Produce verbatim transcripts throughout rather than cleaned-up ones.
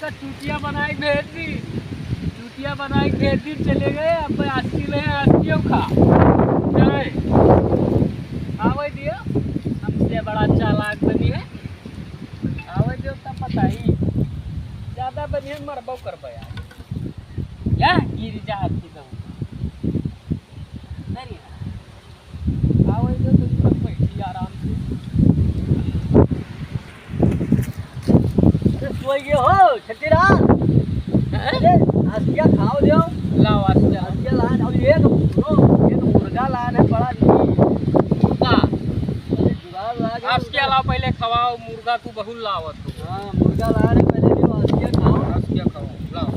चूतिया बनाई भेज दी, चूतिया बनाई भेज दी, चले गए। अब आस्की ले, आस्कियों खा जाए। आवे दियो, हमसे बड़ा चालाक बनी है। आवे दियो तब बताई, ज्यादा बनी है, मरबो करबो यार। या गिर जा हाथी दऊ। नहीं। आवे दियो तो तुम बैठी आराम से। अरे सोइए हो, छठीलाल। हैं? अरे, आस्किया खाओ दियो। लाओ, आस्किया। आस्किया लान, अब एक, सुनो, एक मुर्गा लान है, बड़ा नीक। मुर्गा? अरे, जुगाड़ लागे आस्किया मुर्गा। लाओ, पहले खवाओ, मुर्गा तू बहुत लावत हो। हाँ, मुर्गा लान है, पहले दियो, आस्किया खाओ। आस्किया खाओ, लाओ।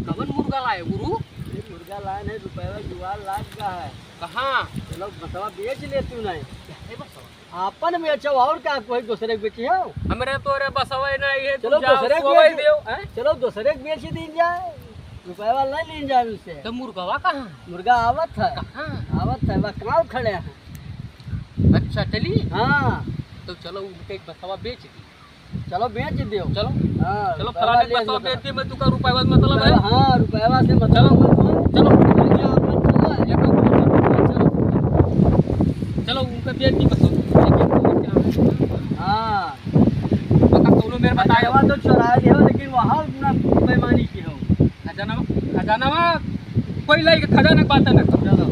कवन मुर्गा लाए, गुरु? ये मुर्गा लान है, रुपया जुगाड़ लाग गया है। कहाँ? चलो, बसवा बेच ले तू नहीं। हे बसवा। आपन बेचो, और का कोई दूसरे के बेची हो? हमरे तोरे बसवे नहीं है, तू चलो, जाओ, दूसरे के सोवे बेच, देव, हैं? चलो, दूसरे के बेच ही दीन जाए, रुपया वाला नहीं लीन जाए उससे। तो मुर्गवा कहाँ है? मुर्गा आवत है। कहाँ? आवत है, बस गाँव खड़े हैं। अच्छा, चली? हाँ। तो चलो, उनके एक बसवा बेच दी। चलो, बेच दियो। चलो। हाँ, चलो, रुपया फलाने ले बसवा लेता। बेच दी, मैं तुका रुपया से मतलब है। हाँ, रुपया से मतलब चलो। है। चलो। चलो। चलो, उनका बेच दी बसवा। हाँ। पता कौनो मेरे बताए। खजानवा तो चुरा लियो, लेकिन वहाँ ना बेईमानी की हो। खजानवा, खजानवा कोई लाई के खजाना की बात ना करो। चलो।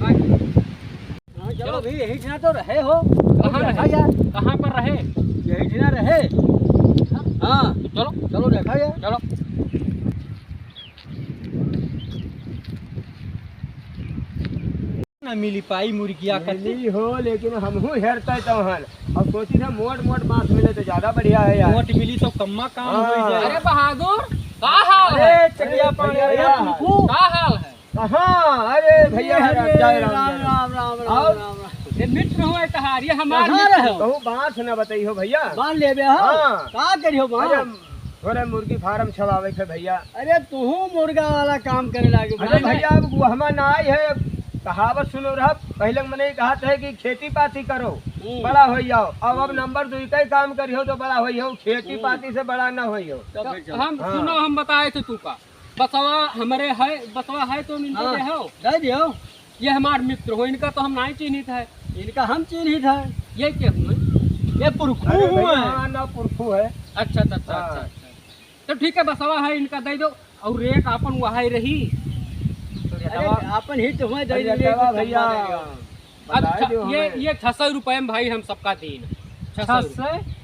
हाँ। हाँ, चलो चलो। अभी यही ठिना तो रहे हो। कहाँ रहे? देखा यार। कहाँ पर रहे? यही ठिना रहे। हाँ। चलो। चलो देखा यार। चलो। ना मिली पाई मुर्गिया कत्ती। मिली हो, लेकिन हमहू हेरते तो हन। अब सोची था मोट मोट बाँस मिले तो ज्यादा बढ़िया है यार। मोट मिली तो कम्मा काम हाँ। हो जाए। अरे बहादुर, का हाल अरे है? चकिया पाड़े अरे भैया। पुरखू। का हाल है? हाँ, अरे भैया, अरे, राम, जय राम, राम, जय राम। राम, राम, राम, और? राम, राम। ये मित्र हो तहार, ये हमार कहाँ मित्र रहे हो? हो। कहूँ बाँस न बताई हो भैया। बाँस लेबे हो? हाँ। का करियो बाँस? अरे, थोड़े मुर्गी फार्म छवावे के भैया। अरे, तू मुर्गा वाला काम करे लागे अरे भाई। भैया, अब वो हमार ना आई है, कहावत सुनो रहा, पहले मने कहत है कि खेती पाती करो, हम्म। बड़ा हो जाओ। अब, अब हम्म। नंबर दुई का ही काम करियो तो बड़ा हो जाओ, खेती हम्म। पाती से बड़ा ना हो जाओ। तो फिर चलो। हम, हाँ। सुनो, हम बताए थे तू का। बसवा हमरे है, बसवा है तो इनके हाँ, दे हो। दे दियो। ये हमार मित्र हो, इनका तो हम नाहीं चिन्हित है। इनका हम चिन्हित है। ये के हुए? ये पुरखू अरे भैया, हुए। हाँ, ना पुरखू है। अच्छा, अच्छा, अच्छा, हाँ। अच्छा, अच्छा। तो ठीक है, बसवा है, इनका दे दो। और रेट आपन वही रही। तो अरे, रेटवा आपन ही तो हुए, दे अरे, दो, रेटवा भैया, भैया। बताए अच्छा, दो ये, हमें। ये छह सौ रुपये में भाई हम सबका दीन। छह सौ छह सौ? रुपये।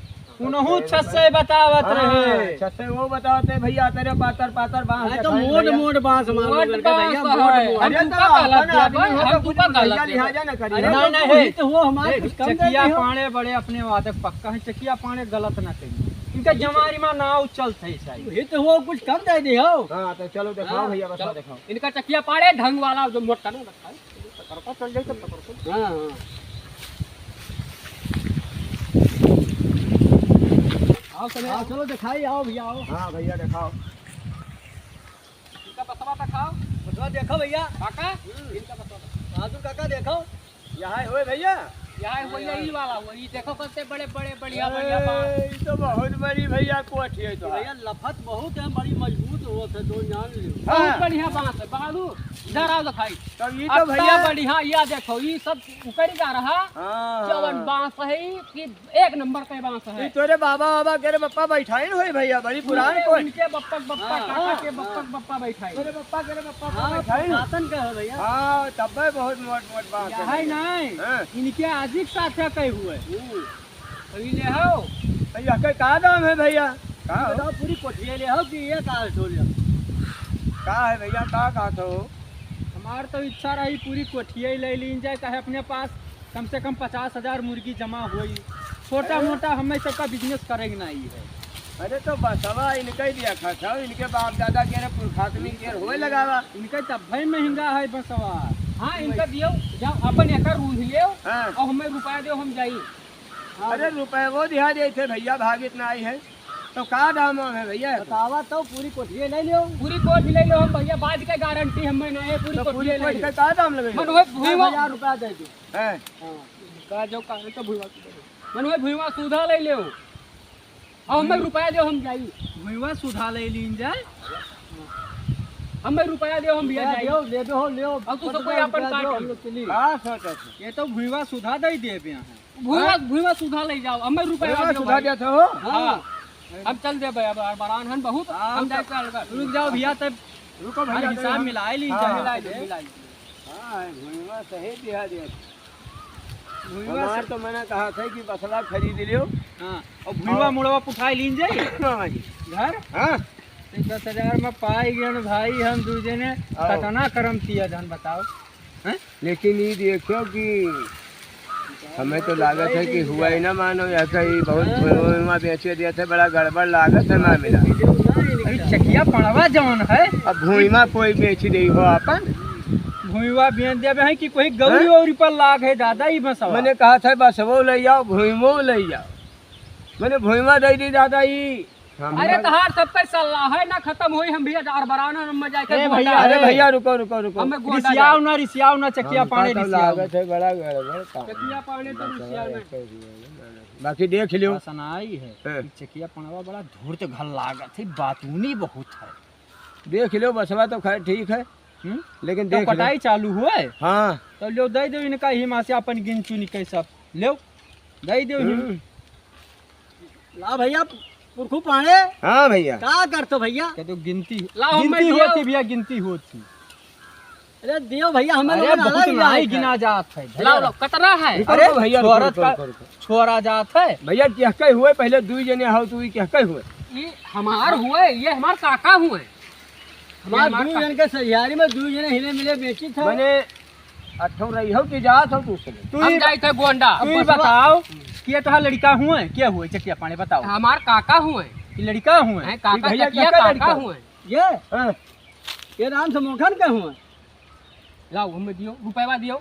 उनहु छह सौ बतावत हाँ, रहे। छह सौ वो बतावत है भैया, तेरे पातर पातर बाँस अरे तो दिखाई मोट भैया। मोट बाँस मार लो मोट करके भैया, बाँस मोट है। मोट। हम अरे तुका तो गलत अपन दिया आदमी भाई, हो हम तो कुछ तुका गलत भैया दिया। लिहाजा न करिए। अरे नहीं, तो नहीं। वही तो वो हमारे देख, कुछ कम कर चकिया रहे हो। पाड़े बड़े अपने वादे पक्का है, चकिया पाड़े गलत ना करिए। इनका जमारी मा नाव चलत है शायद। वही तो वो कुछ कम दे दे हो। हाँ, तो चलो दिखाओ हाँ, भैया, बस चलो। दिखाओ। इनका चकिया पाड़े ढंग वाला जो मोटा ना रखा है। पकड़ता चल जाई तब पकड़ता। हाँ, हाँ। आओ चले, आओ, चलो दिखाई, आओ भैया, आओ। हाँ भैया, दिखाओ। इनका बसवा दिखाओ। बसवा देखो भैया। काका, हम्म। इनका बसवा दिखाओ। बहादुर काका देखो। यहाँ होए भैया। यहाँ होए, हाँ, यही वाला हुआ। ये देखो कैसे बड़े, बड़े, बढ़िया, बढ़िया बाँस। ए, ये तो बहुत बड़ी भैया कोठी है तो। भैया लफत बहुत है, बड़ी मजबूत होत है, तो जान लियो। बहुत हाँ। बढ़िया बाँस है, बहादुर। इधर आओ दिखाई। तब ये तो अत्ता भैया बढ़िया, ये देखो, ये सब उकड़ी जा रहा। हाँ। जवन बाँस है कि एक नंबर के बाँस है। ये तोरे बाबा, बाबा के रे बप्पा बैठाइन होई भैया, बड़ी पुरान अरे, कोई। इनके बप्पा के बप्पा, हाँ, काका हाँ, के बप्पा हाँ। के बप्पा बैठाइन। तोरे बप्पा के रे बप्पा हाँ, बैठाइन। पुरातन का है भैया। हाँ, तब्बे बहुत मोट मोट बाँस है यही भैया। नहीं, हाँ। इनके आजिक साथे कई हुए। हम्म। तो ये ले हो। तो यह के का दाम है भैया? का हो? बताओ, पूरी कोठिया ले हो कि ये का हो ले हो? का है भैया, का कहत हो? हमार तो इच्छा रही पूरी कोठिया ही ले लीन जाए, चाहे अपने पास कम से कम पचास हजार मुर्गी जमा होई। छोटा अरे। मोटा हमें सबका बिजनेस करेक नहीं है। अरे तो बसवा इनका ही दिया खाता, इनके बाप दादा के रे पुरखातनी के होए लगावा। इनका तब्बे महंगा है बसवा। हाँ, इनका दियो, जाओ अपन एकर रूंध लियो हाँ। और हमें रुपया दियो, हम जाई। हाँ। अरे रुपया वो दिहा देते भैया, भागित ना आई है। तो का दाम है भैया? बतावा तो, पूरी कोठिये ले लियो। पूरी कोठी ले लियो हम भैया, बाज के गारंटी हमें ना है, पूरी तो कोठी पूरी ले कोठी लियो। का का दाम लगे? मन होए भुइवा दस हजार रुपया दे दो। हैं? हाँ, का जो कहे तो भुइवा की दे दो। मन होए भुइवा सुधा ले लियो। अब हमें रुपया दो, हम जाई। भुइवा सुधा ले लीन जाए। हमें रुपया दो, हम भैया रुपया जाई। दो, ले दो, ले दो। अब तू सब कोई अपन काट लो। हम लोग चली। का सोचत है? ये तो भुइवा सुधा दे दे यहाँ। भुइवा, हाँ? भुइवा सुधा ले जाओ, हमें रुपया भुइवा दो सुधा भाई। देत हो? हाँ। हम चल देबे, अब बरान हन बहुत, हाँ, हम जाए के अलग। रुक जाओ भैया, तब रुको भैया, हिसाब मिलाए ली हाँ। जाए। मिलाए ली, मिलाए ली। हाँ, भुइवा सही दिया दे। भुइवा हमार से तो मैंने कहा था कि बसवा खरीद लियो। हाँ, और भुइवा हाँ। मुड़वा पुठाई लीन जाए। हाँ जी। घर? हाँ। तो दस हजार में पाई गए भाई, हम दू जने हाँ। कतना करम किया जान बताओ। हैं? लेकिन ये देखो कि हमें तो लागत है कि हुआ ही ना मानो, ऐसा ही बहुत भुइवा बेचे दिया था, बड़ा गड़बड़ लागत है मामला। अरे चकिया पड़वा जौन है। अब भुइवा कोई बेच दे हो अपन? भुइवा बेच देबे है कि कोई गौरी हैं? औरी पर लाग है दादा, ई बसवा। मैंने कहा था बसवो ले जाओ, भुइवो ले जाओ, मैंने भुइवा दे दी दादा, ई हम अरे ना तहार सबके सलाह है ना खत्म होई, हम भी हजार बराना में जाके ए गोंडा भैया, अरे है। भैया, रुको, रुको, रुको। हमें गोंडा रिसियाओ जाए। ना, रिसियाओ ना, चकिया हमका पाने तो रिसियाओ। लागत है बड़ा गड़बड़ काम। चकिया पाने तो बसवा रिसियाओ ना। ऐसे ही है ना। बाकी देख लियो। बस ना आई है। हैं। ई चकिया पड़वा बड़ा धूर्त घर लागत है, बातूनी बहुत है। देख लियो, बसवा तो खैर ठीक है। हम्म? लेकिन तो देख लियो। कटाई चालू हुए? हाँ। तो लियो दे दो इनका ही माँ से अपन गिन चुनी के सब। लियो, दे दो ही। हम्म। ला भैया, पुरखू पाणे। हाँ भैया। का करतो भैया? कह दो गिनती, लाओ, गिनती मैं दियो। होती भैया, गिनती होती। अरे दियो भैया, हमें अरे लोगन बहुत अलग नाई इलाज है। गिना जात है। लाओ, लाओ, कतना है? रुको, अरे रुको भैया, रुको, छोरा रुको, का, रुको, रुको। छोरा जात है। भैया, केहके हुए, पहले दुई जने हो, तू ही केहके हुए? ये हमार हुए, ये हमार काका हुए। हमार ये हमार दुई का- जन के सहियारी में दुई जने हिले मिले बेची था। मने अठो रही हो कि जात हो तू से? तू हम ही जाइत है गोंडा। तू ही बताओ कि ये तोहार लड़का हुए, क्या हुए चकिया पाने बताओ। हमार काका हुए। ये लड़का हुए? हैं, काका भैया, चकिया काका काका लड़का? हुए। ये? हाँ। ये राम समोखन के हुए। लाओ, हमें दियो, रुपयवा दियो।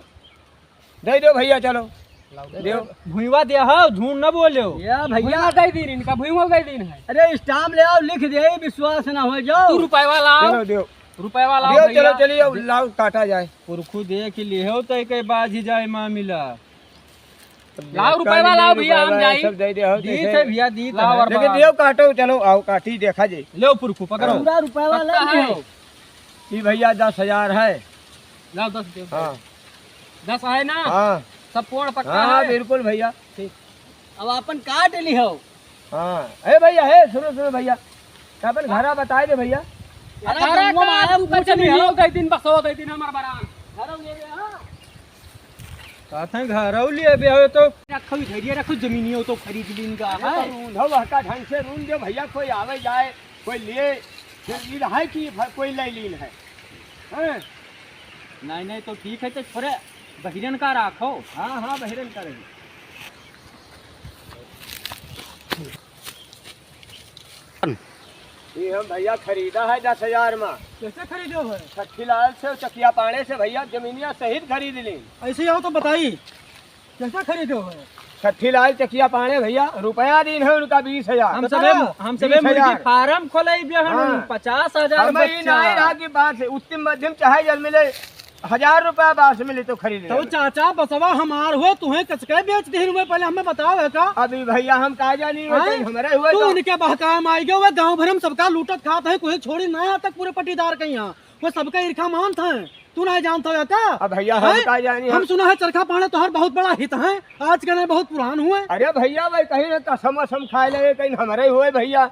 दे दो भैया, चलो। लाओ, दे दो। भुइवा दे हो, झूठ न बोले हो। या भैया। भुइवा दे दीन इनका, भुइवा दे दीन है। अरे स्टाम्प ले आओ, लिख दे, विश्वास ना हो जाओ। तू रुपयवा लाओ। चलो, दो। रुपयवा लाओ दो, भैया। चलो, चलिए, अब लाओ, काटा जाए। पुरखू दे के लिए हो तो एक बाज ही जाए मामला। लाओ, रुपयवा लाओ भैया, हम रुपयवा जाई। सब दे दे हो, दीत जैसे है भैया, दीत लाओ है। और लेकिन बाबा। दियो, काटो, चलो, आओ, काटी, देखा जाए। लो पुरखू, पकड़ो। पूरा रुपयवा पक्का ले है। लो। ई भैया दस हजार है। लाओ, दस दे। हाँ। दस है ना? हाँ। सब पूर्ण पक्का हाँ, है? बिल्कुल भैया। ठीक। अब अपन काट ली हो। हाँ। ए भैया, हे, सुनो, सुनो भैया। अपन घरा बताए दे भैया। अरे, अरे, तुम का आया तू कुछ कुछ नहीं नहीं हो। हो, दे दिन बस हो, दे दिन हमार बरान। घरा ले गया, हाँ। कहते हैं घरौ लिए बे हो तो रखो, इधरिए रखो, जमीनियो तो खरीद लीन का अरे है। तो रूंधो वहका ढंग से रूंध दो भैया, कोई आवे जाए, कोई लिए, फिर ई रहा है कि भ-, कोई ले लीन है। हैं? नहीं, नहीं, तो ठीक है, तो थोड़े बहिरन का राखो। हाँ, हाँ, बहिरन का रही। ये हम भैया खरीदा है दस हजार में। कैसे खरीदो है? छठी लाल से, चकिया पाड़े से भैया जमीनिया सहित खरीद ली। ऐसे ही हो तो बताई, कैसे खरीदो है? छठी लाल चकिया पाड़े भैया, रुपया दीन है उनका बीस हजार। हम सबे, हम सबे बीस हजार। मुर्गी फार्म खोले भी हन, हाँ। पचास हजार हम ई बच्चा। नहीं रहा कि बात है, उत्तम मध्यम चाहे जल मिले, हजार रुपया बास मिली तो खरीद तो लेबे। चाचा, बसवा हमार हुए, तुहें कसके बेच दे हुए, पहले हमें बताओ है का? अभी भैया हम का जानी, वो हैं? कहीं हमरे हुए तू तो। उनके बहकाए में आई गए, वो गाँव भर में सबका लूटत खात है, कोई छोड़ी ना आज तक पूरे पट्टीदार के यहाँ, वो सबका ईर्खा मानत है, तू ना जानत है का? अब भैया हम हैं? का जानी, हम हम सुना है चरखा पाने तोहर बहुत बड़ा हित है, आज के नहीं बहुत पुरान हुए। अरे भैया भाई कहीं ना कसम वसम खाए लगे, कहीं हमरे हुए भैया।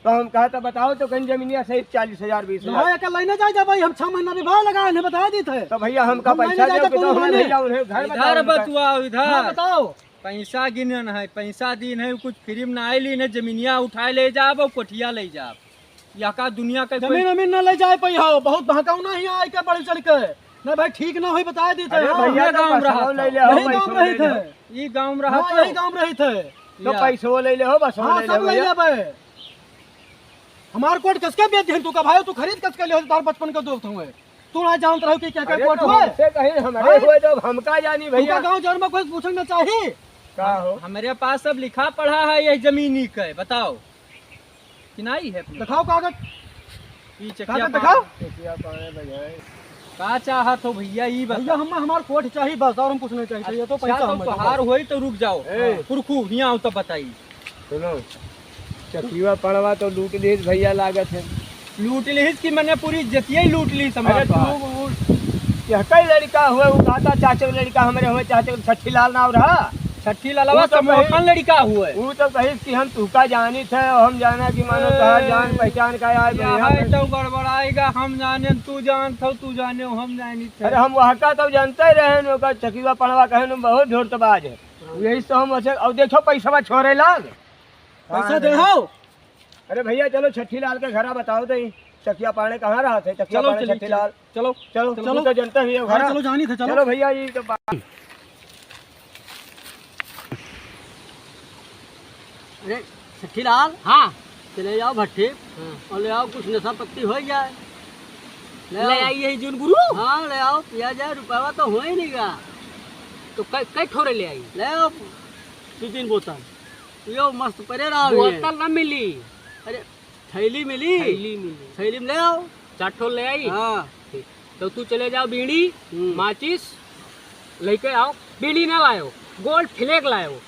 तो हम कहा था, बताओ तो कहीं जमीनिया सही चालीस हजार, बीस हजार। हाँ, एकर लेने जाए जा भाई, हम छह महीना विवाह लगा, इन्हें बता दी थे। तो भैया, हमका हम पैसा लेने जाए दो जा कि कौन तो हम माने? भैया उन्हें घर इधर बताओ उनका। बतुआ, इधर। हाँ, बताओ। पैसा गिनन है, पैसा दीन है, कुछ फ्री में ना आइली, इन्हें जमीनिया उठाए ले जाब और कोठिया ले जाब। यह का दुनिया के कोई जमीन अमीन ना ले जाए पाई हो, बहुत बहकाऊ ना ही आए के बढ़ चढ़ के। ना भाई, ठीक ना होई, बता दी थे। अरे हाँ। भैया, यही तो गाँव रहा पैसा था। ले ले हो, यही पैसा गाँव ले रहे ले हो। थे। ई गाँव रहा हाँ, तो। यही गाँव रहे थे। तो या। पैसो ले ले हो, बस हाँ, ले ले सब हो ले भैया। ले भाई। हमार कोट कसके बेच देहन तू का भाई, तू खरीद कसके ले हो, तार बचपन का दोस्त हुए। तू ना जानत रहो कि क्या क्या अरे कोट तो हुए। हमसे कहीं हमारे हाँ? हुए तो अब हम का जानी तुमका भैया। गाँव जौन में कोई पूछन में चाही। का हो? हमरे पास सब लिखा पढ़ा है ये जमीनी के, बताओ। कि नाहीं है अपने? दिखाओ कागज। ई चकिया कागज पा-, दिखाओ। चकिया पाने बजाए। का चाहत हो भइया, ई बता। भइया, हम, हमार कोठ चाही बस, और हम कुछ नहीं चाही। अच्छा, ये तो पैसा तो हम तोहार होई तो रुक जाओ। ए। पुरखू, हियाँ आओ तब बताई। सुनो, चकिया पड़वा तो लूट लिहिस भइया लागत है। लूट लिहिस कि मने पूरी जतिया ही लूट लिहिस हमार अरे तोहार। तू, उ, यह कई लड़का हुए, उ कहता चाचा के लड़का हमरे हुए, चाचा के छठी लाल नाव रहा। छठी लालवा उ तो समोखन कही-, लड़का हुए। उ तो कहिस कि हम तुहका जानित है, हम जाना कि मानो तोहार जान पहचान का यार बढ़िया यही है। तो गड़बड़ाएगा, हम जाने तू जानत हो, तू जाने हम जानित है। अरे हम वहका तो जानते रहे, ओकर चकिया पड़वा कहे न बहुत धूर्तबाज है। यही से हम ऐसे, अब देखो पैसा छोरे लाग। पैसा हाँ, दे हो। अरे भइया, चलो छठी लाल के घरा बताओ तो, ई चकिया पाड़े कहाँ रहत है? चकिया चलो, पाड़े चलिए, छठी लाल। चलो, चलो, चलो, चलो। तू तो जनता ही है हाँ, घरा। चलो, जानी थे, चलो। चलो भइया, ई तो बात। अरे, छठी लाल। हाँ। चले जाओ भट्टी हाँ। और ले आओ कुछ नशा पत्ती हो जाए। ले ले आओ। आई यही जून गुरु? हाँ, ले आओ, पिया जाए, रुपया तो हो ही नहीं गा। तो कै, कै ठोरे ले आई? ले आओ, दो तीन बोतल। यो मस्त परे रहा है। बोतल ना मिली। अरे, थैली मिली? थैली मिली। थैली में ले आओ। चार ठो ले आई? हाँ। ठीक। तो तू चले जाओ बीड़ी, हम्म। माचिस लेके आओ। बीड़ी ना लायो, गोल्ड फ्लैग लायो।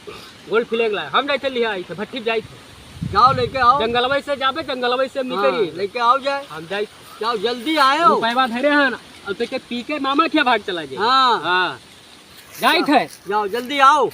गोल्ड फ्लैग लायो। हम जाइथे लिहा आइथे, भट्टी जाइथे। जाओ लेके आओ। जंगलवा से जाबे, जंगलवा से हाँ, निकली। लेके आओ जाए। हम जाइथे। जाओ जल्दी आयो। रुपया धरे हैं ना, अब तो के पी के मामा क्या भाग चला जाए। हाँ। हाँ। जाइथे। जाओ जल्दी आओ।